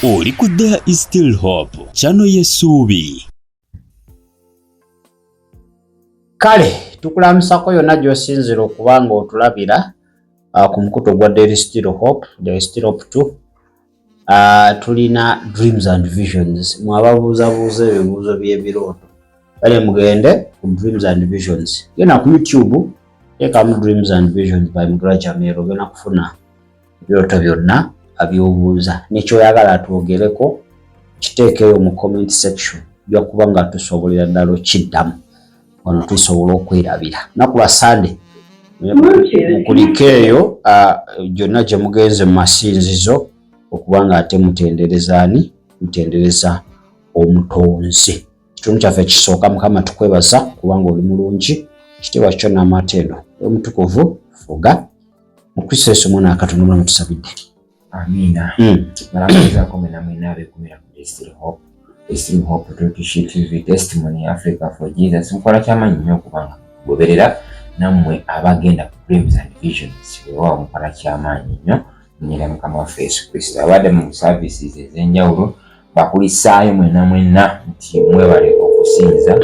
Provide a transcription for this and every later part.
Oli ku There is Still Hope, channel y'essuubi. Kale tukulamusako yonna gy'osinzira okuba nga otulabira ku mukutu ogwa There is Still Hope, There is Still Hope 2. Tulina Dreams and Visions. Mwababuuzabuuza ebibuuzo by'ebirooto, kale mugende ku Dreams and Visions, genda ku YouTube, teekamu Dreams and Visions by Mugera Jamiro, ogenda kufuna ebirooto byonna abyobuuza nekyoyagala twogereko, kiteekeyo mu comment section, ojja kuba nga tusobolera ddala okiddamu. Wano tusobola okwerabira naku lwa Sande, mukulikeeyo gyonna gye mugenze mu masinzizo okuba nga ate mutendereza ani? Mutendereza Omutonzi. Kitundu kyaffe ekisooka. Mukama, tukwebaza kubanga oli mulungi. Kitiibwa kyo n'amatendo omutukuvu fuga mu Kristo Yesu omwana wa Katonda omulamu tusabidde. Amiina. Balamuzaako mwena mwena abeekumira ku Destiny Hope, Destiny Hope Turkish TV, Testimony Africa for Jesus. Mukola kyamaanyi nnyo okubanga mugoberera, nammwe abagenda ku Dreams and Visions, weewaawo mukola kyamaanyi nnyo. Munyera Mukama waffe Yesu Kristo abadde mu services ez'enjawulo, bakulisaayo mwena mwena nti mwebale okusinza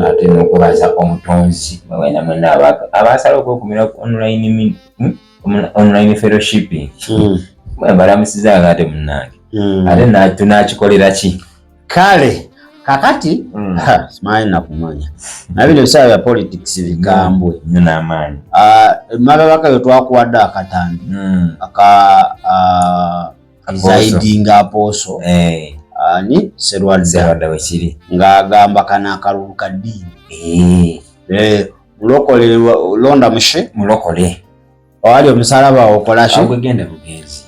ate n'okwebaza Omutonzi. Mwena mwena abasala okwekumira ku online, online fellowshipping, mbalamusizaako ate munnange. Ate tunakikolera ki? Kale kakati simanyi nakumanya, naye bino ebiseera bya politics bikambwe. Nnyo n'amaanyi. Mababaka bwe twakuwadde akatambi aka presiding apostle ani, Serwadda. Serwadda wekiri. Ng'agamba kano akalulu ka ddiini. Mulokole londa mushe. Mulokole. Owali omusalaba okolaki? Agwegenda bugenzi.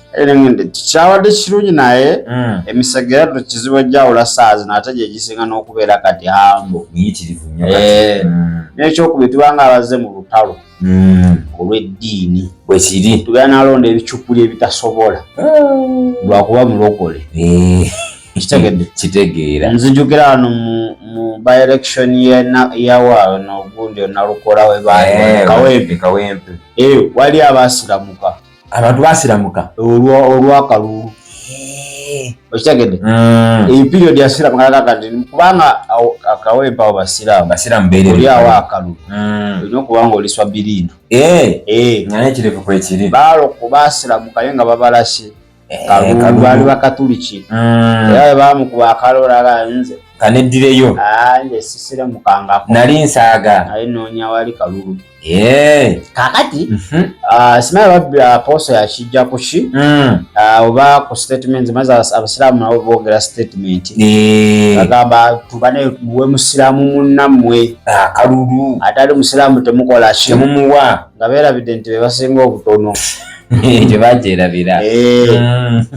Kyabadde kirungi, naye emisegera kizibu ejjawula saa zino, ate gye gisinga n'okubeera kati hambo. Muyitirivu nnyo. N'ekyokubiri, tubanga abazze mu lutalo olw'eddiini. Bwekiri. Tugenda nalonda ebicupuli ebitasobola lwakuba mulokole. Kitegedde? Kitegeera. Nzijukira wano mu by election yawa nogundi onalukola we baali Kawempe. Kawempe. Wali abasiramuka. Abantu basiramuka. Olwakalulu, okitegedde? Eperiod yasiramuka kati kubanga Akawempe awo basiraamu. Basiraamu beerere. Oli awo akalulu olina okuba nga oliswa birindo. Nga n'ekirevu kwekiri. Baloko basiramuka naye nga babalase kalulu, baali bakatuliki, era bwe bamukuba akalulu nze Kaneddireyo. Nze sisiramukangako. Nali nsaaga. Nali noonya wali kalulu. Kakati simanyi babbi apostle yakijja ku ki oba ku statement, maze abasiraamu nabo boogera statement, bagamba tubane muwe musiraamu munnammwe akalulu. Atali musiraamu temukola ki? Temumuwa. Nga beerabidde nti be basinga obutono. Tebagyerabira.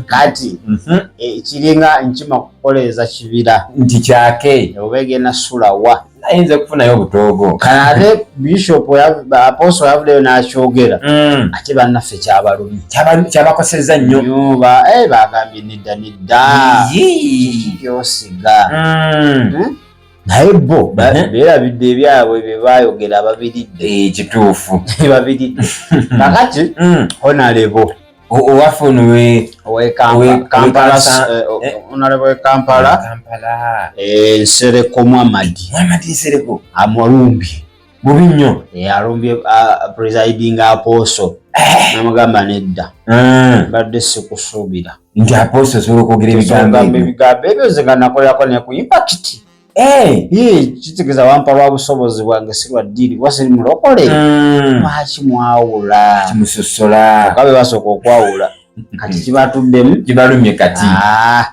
Kati kiringa nkima kukoleeza kibira. Nti kyake. Oba egenda sulawa. Ayinza okufunayo obutoogo. Kale ate bishop apostle yavuddeyo n'akyogera, ate bannaffe kyabalumye. Kyabakosezza nnyo. Nnyo, bagambye nedda nedda, kiki kyosiga? Naye bo beerabidde ebyabwe bye baayogera babiridde. Kituufu. Babiridde. Kakati honorable owaffe ono Kampala, honorable we Kampala. Kampala. Nsereko Muhammad. Muhammad Nsereko. Amulumbye. Bubi nnyo. Alumbye presiding apostle, namugamba nedda, mbadde sikusuubira. Nti apostle osobola okwogera ebigambo Ogamba ebyo. Ebigambo ebyo nze nga nakolerako ne ku Impact. Kitegeeza wampa lwa busobozi bwange, si lwa ddiini, kuba siri mulokole. Lwaki mwawula? Kimusosola. Kabe basooka okwawula, kati kibatuddemu. Kibalumye kati. Ah,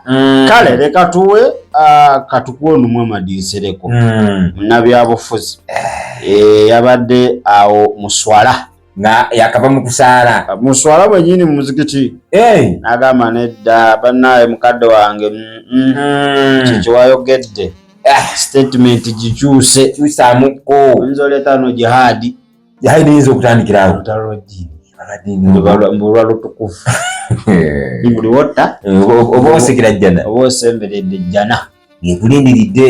kale leka tuwe katukuwe ono Muhammad Nsereko, munnabyabufuzi. Yabadde awo muswala. Nga yakava mu kusaala. Muswala bwenyini mu muzikiti, n'agamba nedda bannaaye, mukadde wange, kyekiwayogedde, statement gikyuse. Kyusaamukko. Oyinza oleeta no jihadi. Jihadi eyinza okutandikira awo. Olutalo lw'eddiini mbulwa lutukuvu, buli wotta oba osekera jjana. Oba osemberedde ejjana. Ng'ekulindiridde.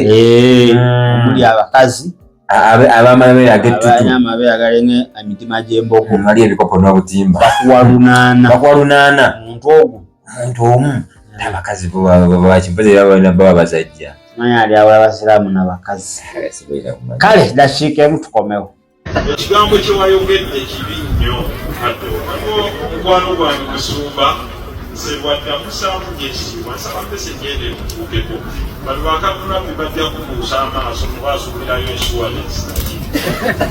Omuli abakazi ab'amabeere ag'ettutu. Abalina amabeere agalinga emitima gy'embogo. Wali ebikopo n'obutimba. Bakuwa 800. Bakuwa 800. Omuntu ogwo. Omuntu omu. Abakazi bo bakimpozi era baba basajja. Simanyi ali awula basiraamu nabakazi. Kale dakiika emu tukomewo. Ekigambo kye wayogedde kibi nnyo mukadde. Waliwo omukwano gwange Musumba Serwadda, musaamu nnyo ekitiibwa, nsaba message eno ekutuukeko. Bano bakamunabbi bajja kubuusa amaaso kuba asuubirayo insurance naki.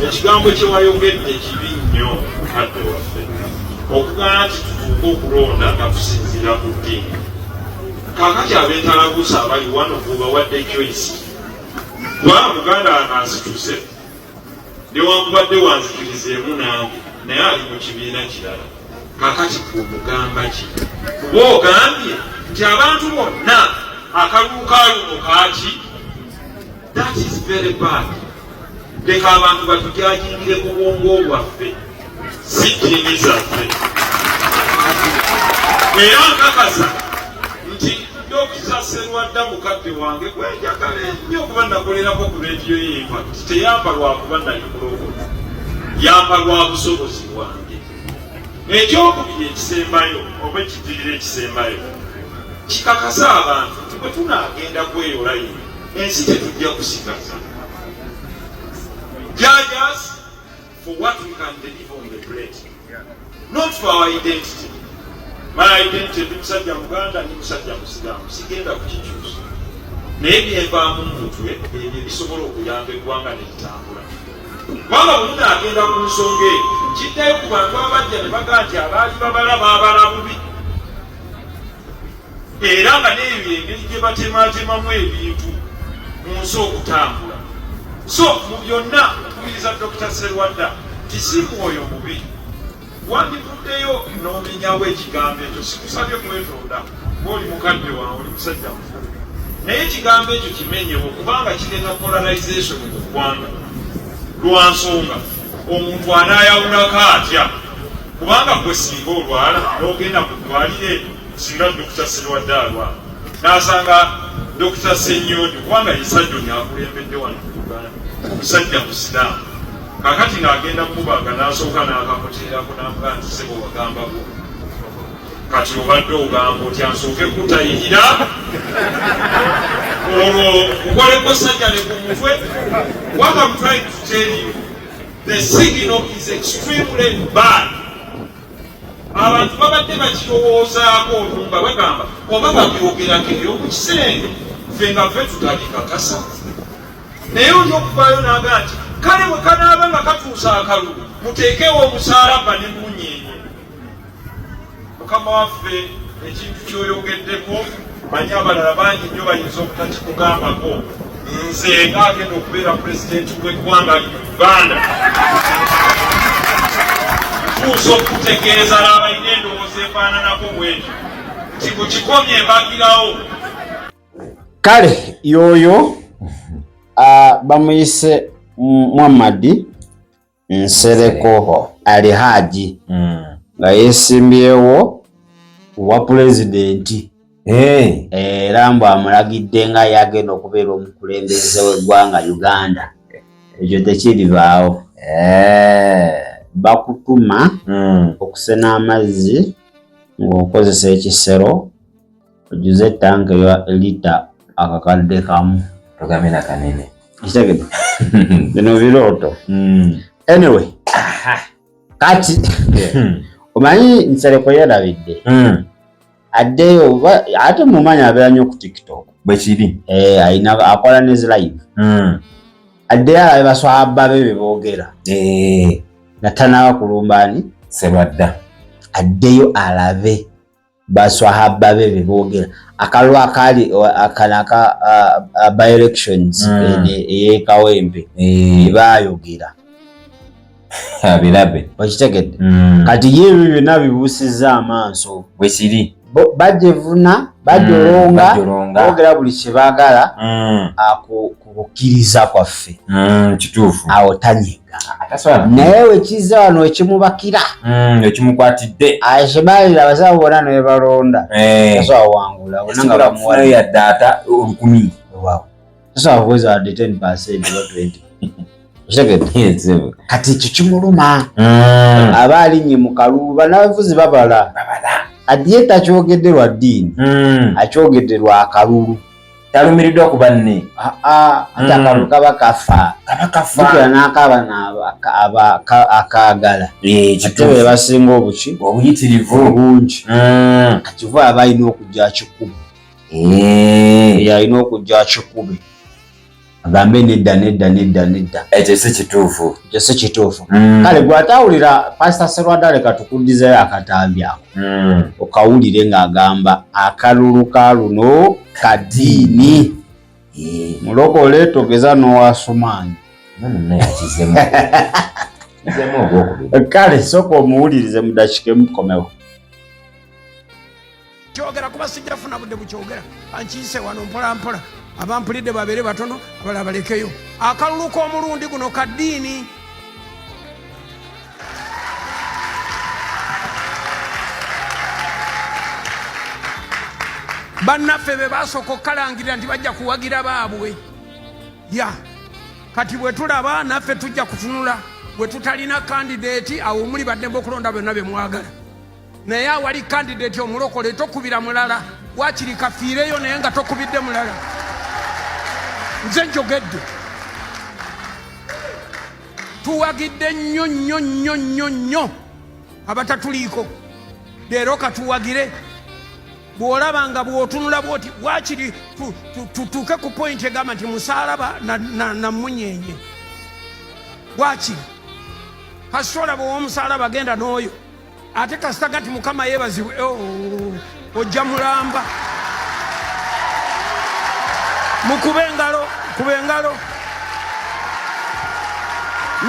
Ekigambo kye wayogedde kibi nnyo mukadde waffe, okugaa nti tutuuke okulonda nga tusinziira ku ddiini. Kaakati ab'entalagusa abali wano gwebawadde choice, kubanga muganda wange ansituse newankubadde wanzikirizeemu nange, naye ali mu kibiina kirala. Kakati omugamba ki? Kuba ogambye nti abantu bonna akalulu kaluno kaki. That is very bad. Leka abantu batujajingire ku bwongo bwaffe, si ddiini zaffe. Era nkakasa nti Dokita Serwadda mukadde wange gwenjagala ennyo, kuba nakolerako ku rediyo ye Impact, teyampa lwakuba nali mulokole, yampa lwa busobozi bwange. Ekyokubiri ekisembayo oba ekidirira ekisembayo kikakasa abantu nti bwe tunaagenda kweyo layini, ensi tetujja kusigaza. Judge us for what we can deliver on the plate, not for our identity. My identity, ndi musajja Muganda, ndi musajja Musiraamu, sigenda kukikyusa, naye byenvaamu mu mutwe ebyo ebisobola okuyamba eggwanga neritambula. Kubanga bwe munaagenda ku nsonga eyo, kiddayo ku bantu abajja ne bagaa nti abaali babala baabala bubi, era nga n'eyo engeri gye batematemamu ebintu mu nsi okutambula. So mu byonna nkubiriza Dr Serwadda nti si mwoyo mubi wandivuddeyo n'omenyawo ekigambo ekyo. Sikusabye kwetonda, ngaoli mukadde wange, oli musajja mukulu, naye ekigambo ekyo kimenyewo, kubanga kireeta polarization mu ggwanga. Lwa nsonga omuntu anaayawulako atya? Kubanga gwe singa olwala n'ogenda ku ddwaliro eryo, singa Dr Serwadda alwala n'asanga Dr Senyonjo, kubanga ye surgeon akulembedde wano mu Uganda, musajja Musiraamu, kakati ng'agenda mubaga n'asooka n'akamuteerako n'amugaa nti, "Sebo, wagamba bwo, kati obadde ogamba otya? Nsooke kutayirira olwo nkoleko sajjale ku mutwe." What I'm trying to tell you, the signal is extremely bad. Abantu babadde bakirowoozaako olumba bagamba oba babyogerako eyo mu kisenge, ffe nga ffe tutabikakasa, naye oli okuvaayo n'agaa nti kale bwe kanaaba nga katuusa akalulu muteekewo omusaalaba ne munyenye. Mukama waffe, ekintu kyoyogeddeko, manyi abalala bangi nnyo bayinza obutakikugambako. Nze ngaagenda okubeera pulezidenti w'eggwanga lino Uganda, ntuusa okutegeeza n'abalina endowooza efaananako bwetyo nti kukikomye embagirawo. Kale yoyo bamuyise Muhammadi Nsereko Alihaji nga yeesimbyewo wa pulezidenti. Hey. Era mbu amulagidde nga yagenda okubeera omukulembeze w'eggwanga Uganda. Ekyo tekiribaawo. Bakutuma okusena amazzi ng'okozesa ekisero, ojuze ettanka eya lita 1,000. Tugambe na kanene. Kitegedde, bino birooto. Anyway, kati omanyi Nsereko yerabidde addeyo ate mumanyi abeera nnyo ku TikTok. Bwe kiri. Eh, alina akola ne zi live. Addeyo alabe baswahaba be bye boogera nga tanaba kulumbaani. Serwadda. Addeyo alabe baswahaba be bye boogera akalulu akaali akano aka by elections ey'ekawempe ebaayogera. Abirabe. Okitegedde? Kati ye ebyo byonna bibuusizza amaaso. Bwe kiri. Bajevuna, bajolonga, Bajolonga. boogera buli kye baagala ku kukkiriza kwaffe. Kituufu. Awo tanyega. Atasobola. Naye wekizza wano ekimubakira, Ekimukwatidde. Akimalira abasawo bonna ne balonda. Tasobola kuwangula bonna nga Sobola bamuwadde. kufunayo yadde ata 1,000. Waawo. Tasobola kuweza wadde 10% oba 20. Okitegedde? Yes. Kati ekyo kimuluma. Aba alinnye mu kalulu, bannabyabufuzi babala. Babala. Kati ye takyogedde lwa ddiini, akyogedde lwa kalulu. Talumiriddwa ku banne. Ate akalulu kaba kafa. Kaba kafa. Jjukira n'akaaba akaagala. Ate be basinga obuki? Obuyitirivu. Obungi. Kati va aba alina okujja akikube. Alina okujja akikube. Agambe nedda nedda nedda nedda. Ekyo si kituufu. Ekyo si kituufu. Kale gw'atawulira Pastor Serwadda leka tukuddizeyo akatambi ako. Okawulire ng'agamba akalulu ka luno kadiini. Mulokole togeza n'owasumaani. Kale sooka omuwulirize mu ddakiika emu tukomewo. Kyogera kuba sijja funa budde bukyogera, ankiyise wano mpola mpola, abampulidde babeere batono, abalala balekeyo. Akalulu k'omulundi guno ka ddiini. Bannaffe be basooka okukalangirira nti bajja kuwagira baabwe. Ya kati bwe tulaba naffe tujja kutunula bwe tutalina kandideeti, awo muli baddembe okulonda byonna bye mwagala. Naye awali kandideeti omulokole tokubira mulala, wakiri kafiireyo naye nga tokubidde mulala. Nze njogedde, tuwagidde nnyo nnyo nnyo nnyo nnyo abatatuliiko. Leero katuwagire. Bw'olaba nga bw'otunula bw'oti, wakiri tutuuke ku pointi egamba nti musaalaba na mmunyeenye. Wakiri kasita olaba ow'omusaalaba genda n'oyo, ate kasita gati Mukama yeebazibwe, ojja mulamba. Mukube engalo, kube engalo.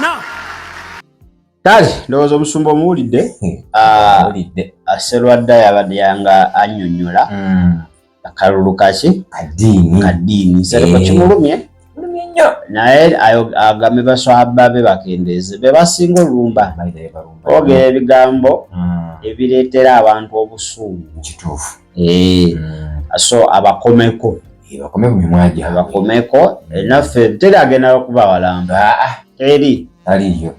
Na kale ndowooza omusumba omuwulidde. Serwadda yabadde yanga annyonnyola akalulu kaki? Kadiini. Kadiini. Nsereko kimulumye naye agambe baswahaba be bakendeeze, be basinga olumba oogera ebigambo ebireetera abantu obusungu. Kituufu. So abakomeko. Bakomeko mimwa gyabwe. Abakomeko. Naffe teri agenda okubawalamba. Teri. Taliyo.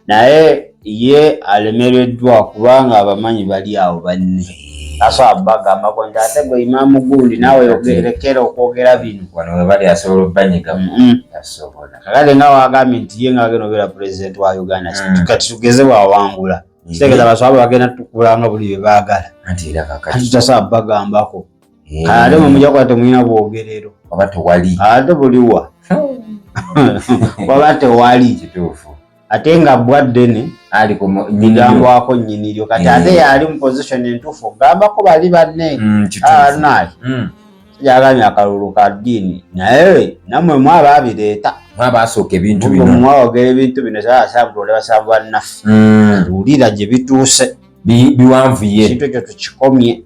Naye ye alemereddwa kubanga abamanyi bali awo banne. Asobola bagambako nti ate gwe Imaamu gundi naawe lekera okwogera bino. Wano we bali asobola obbanyiga. Asobola. Kakati nga wagambye nti ye ng'agenda obeera pulezidenti wa Uganda, kati tugeze bw'awangula. Kitegeeza baswaba bagenda tukulanga buli bye baagala. Anti era kakati. Anti tasobola bagambako. Ate mwe mujja kuba temulina bwogerero. Oba tewali. Ate buliwa. Oba tewali. Kituufu. Ate nga bbwa ddene ligambwako nnyiniryo. Kati ate yali mu position entuufu okugambako bali banne. Naye yagambye akalulu ka ddiini, naye nammwe mwabaabireeta. Mwabasooka ebintu bino. Mwawogera ebintu bino, saasabulole basabu bannaffe. Wulira gye bituuse. Biwanvuye. Ekintu ekyo tukikomye.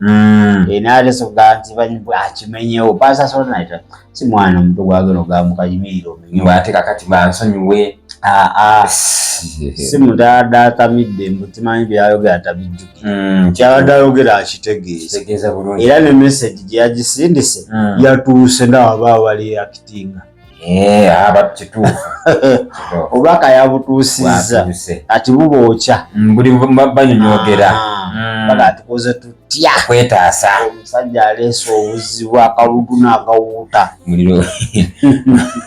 Naye soga nti akimenyewo. Pastor Solonite si mwana muto gwagenda ogamba mukayimirire omenye. Ate kakati bansonyiwe. Si mutaadde atamidde mbu timanyi byayogera tabijjukira. Kyabadde ayogera akitegeeza. Era ne message gye yagisindise yatuuse ndaba baba bali actinga. Kituufu. Obubaka yabutuusizza ati bubookya. Buli banyonyogera. Baga tukoze tutya okwetaasa. Omusajja aleese obuzibu akaludu n'akawuuta.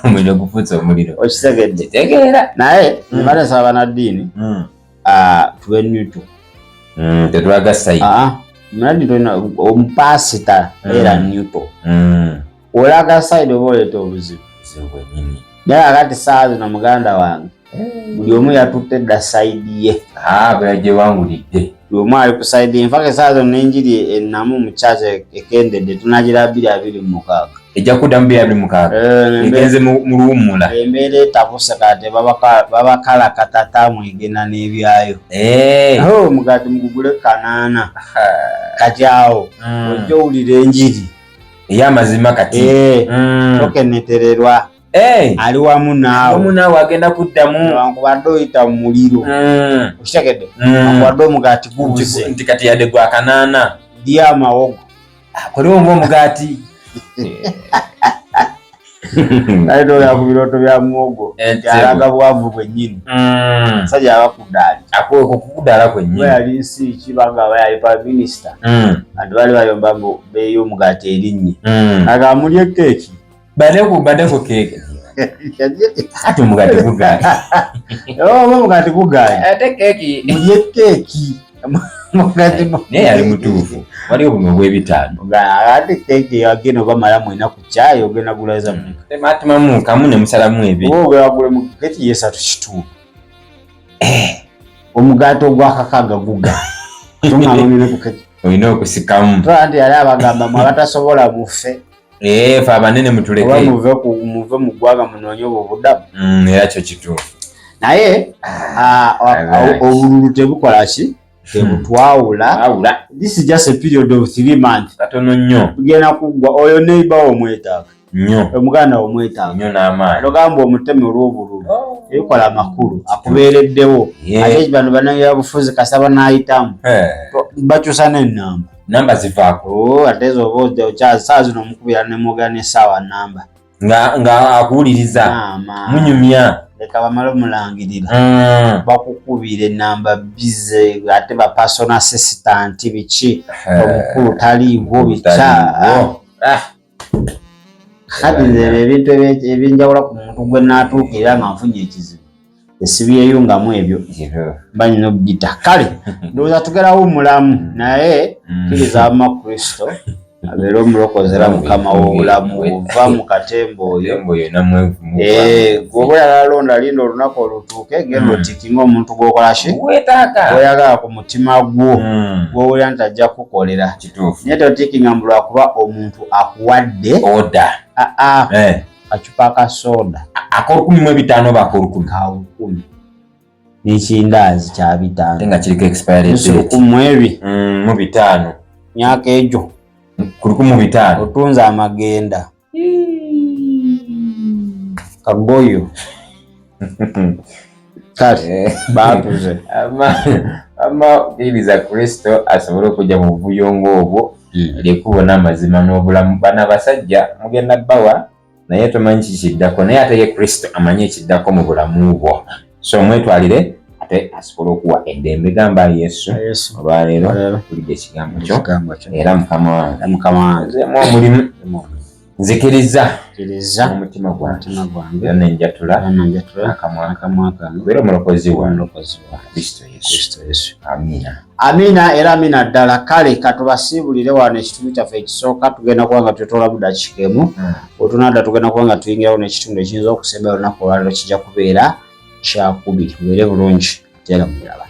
Omuliro gufuuse omuliro. Okitegedde. Kitegeera. Naye mbalesa bannaddiini tube neutral. Tetulaga sayidi. Munnaddiini omupaasita era neutral. Olaga sayidi oba oleeta obuzibu. Naye akati ssaawa zino muganda wange buli omu yatutte dda sayidi ye. Gyewangulidde. Buli omu ali ku sayidi ye. Nfaka essaawa zino n'enjiri ennamu mu kyaki ekendedde tunagira 2026. Ejja kuddamu 2026. Egenze mu luwummula. Embeera etabuse kati babakalakatata egenda n'ebyayo. Omugaati mugugule 8. Kati awo ojja owulira enjiri. Ey'amazima kati. Tokenetererwa. Ali wamu naawe. Wamu naawe agenda kuddamu. Newankubadde oyita mu muliro. Okitegedde? Newankubadde omugaati gubuze. Nti kati yadde gwa 8. Lya amawogo. Kolewo ng'omugaati. Kale toya ku birooto bya muwogo Eh, kyalaga bwavu bwennyini. Musajja aba kudaali. Akudaala kwennyini. Oba yali nsi ki banga aba yali prime minister. Abantu baali bayomba mbu bbeeyi y'omugaati erinnye. Aga mulye keeki. Bade ku keeki. Ate omugaati gugaanye. Oba omugaati gugaanye. Ate keeki. Mulye keeki. Omugaati Naye yali mutuufu. Waliwo buno obw'ebitaano. Ate keeki agenda obamala mwena ku caayi ogenda gulaza mmeka. Tematemamu kamu ne musalamu ebiri. Oba ogenda gula mu keeki y'esatu kitundu. Omugaati ogwakakaaga gugaanye. Tungamba ne ku keeki. Olina okusikamu. Tola nti yali abagamba mwe abatasobola mufe. Eh, fe abanene mutuleke. Oba muve mu ggwanga munoonye obubudamu. Era kyo kituufu. Naye obululu tebukola ki? Tebutwawula. This is just a period of 3 months. Katono nnyo. Tugenda kuggwa oyo neighbor wo omwetaaga. Nnyo. Omuganda wo omwetaaga. Nnyo n'amaanyi. Ogamba omuteme olw'obululu. Ebikola amakulu akubeereddewo. Ate bano bannabyabufuzi kasaba n'ayitamu. Bakyusa n'ennamba. Namba zivaako. Ate ezo oba okya saa zino omukubira ne mwogera n'essaawa namba. Nga akuwuliriza. Munyumya. Leka bamale omulangirira. Bakukubira ennamba bize ate ba personal assistant biki. Omukulu taliiwo bikya. Kati nze ebintu ebyenjawulo ku muntu gwe naatuukirira nga nfunye ekizibu. Esibyeyungamu ebyo. Mba nnina obbita. Kale ndowooza tugerawo mulamu naye kkiriza ama Kristo abeere omulokozi era Mukama w'obulamu ova mu katemba oyo. Gwe oyagala londa linda olunaku olutuuke genda otikinga omuntu gw'okola ki? Gw'oyagala ku mutima gwo gw'owulira nti ajja kukukolera. Naye totikinga mbu lwakuba omuntu akuwadde akacupa ka soda. Ak'olukumi mu ebitaano oba ak'olukumi? Ka lukumi. N'ekindaazi kya bitaano. Ate nga kiriko expiry date. Lukumi mu ebi. Mu bitaano. Myaka egyo. Ku lukumi mu bitaano. Otunze amagenda. Kagoyo. Kale baatuze. Ama kkiriza Kristo asobole okujja mu buvuyo ng'obwo lyekkubo n'amazima n'obulamu. Bano abasajja mugenda bbawa naye tomanyi kikiddako naye ate ye Kristo amanyi ekiddako mu bulamu bwo. So mwetwalire ate asobole okuwa eddembe. Gamba Yesu olwaleero mpulidde ekigambo kyo era Mukama wange nzeemu omulimu nzikiriza omutima gwange era nenjatula akamwa kange obeere omulokozi wange Kristo Yesu. Amiina. Amiina era amiina ddala. Kale katubasiibulire wano ekitundu kyaffe ekisooka tugenda kuba nga twetoolamu dakiika emu. Otunadda tugenda kuba nga tuyingirawo n'ekitundu ekiyinza okusembayo olunaku olwaleero kijja kubeera kyakubiri. Mubeere bulungi ate era mulaba.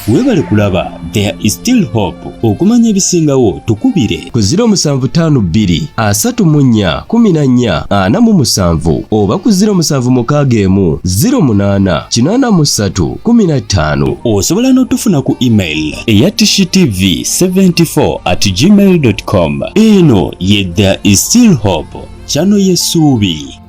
Weebale kulaba There is Still Hope. Okumanya ebisingawo tukubire ku 0752 34 14 47 oba ku 0761 08 83 15. Osobola n'otufuna ku email eya tishtv74@gmail.com. Eno ye There is Still Hope, channel y'essuubi.